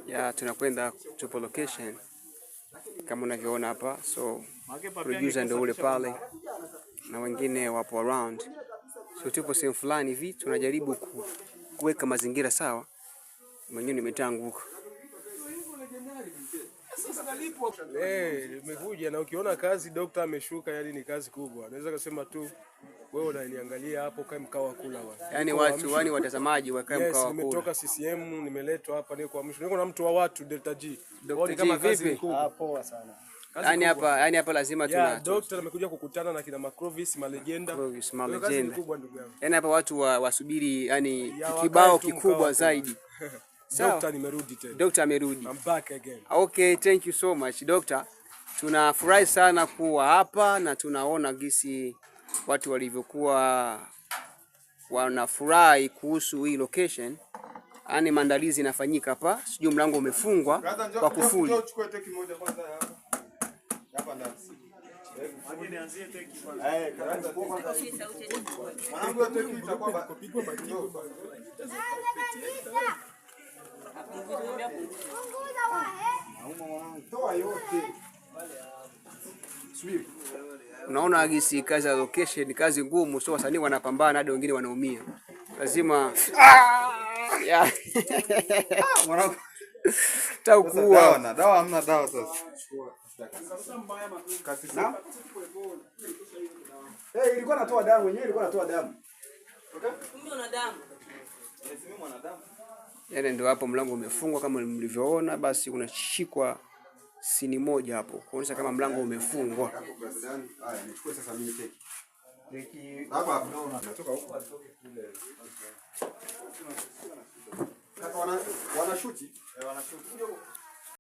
Ya, tunakwenda, tupo location kama unavyoona hapa, so producer ndio ule pale na wengine wapo around, so tupo sehemu fulani hivi tunajaribu kuweka mazingira sawa. Mwenyewe nimetanguka. Eh, nimekuja na ukiona kazi dokta ameshuka, yani ni kazi kubwa. Naweza kusema tu wewe unaniangalia hapo kae mkao wa kula bwana. Yani watu wani watazamaji wakae mkao wa kula. Nimetoka CCM, nimeletwa hapa niko kwa mwisho. Niko na mtu wa watu Delta G. Dr. G vipi? Ah, poa sana. Yani hapa, yani hapa lazima tuna doctor amekuja kukutana na kina Macrovis malegenda. Macrovis malegenda. Yani hapa watu wasubiri yani kibao kikubwa zaidi. Doctor nimerudi tena. Doctor amerudi. I'm back again. Okay, thank you so much Doctor. Tunafurahi sana kuwa hapa na tunaona gisi watu walivyokuwa wanafurahi kuhusu hii location. Yaani maandalizi inafanyika hapa, sijui mlango umefungwa kwa kufuli. Unaona gisi kazi ya location, kazi ngumu, so wasanii wanapambana hadi wengine wanaumia. Lazima takuwa dawa, hamna dawa sasa. Hey, ilikuwa natoa damu wenyewe, ilikuwa natoa damu. Kumbe una damu. Yaani ndio hapo mlango umefungwa kama mlivyoona, basi unashikwa sini moja hapo kuonyesha kama mlango umefungwa. Haya, nichukue sasa mimi keki. Hapa hapa. Natoka huko. Kaka wana wanashuti. Eh, wanashuti.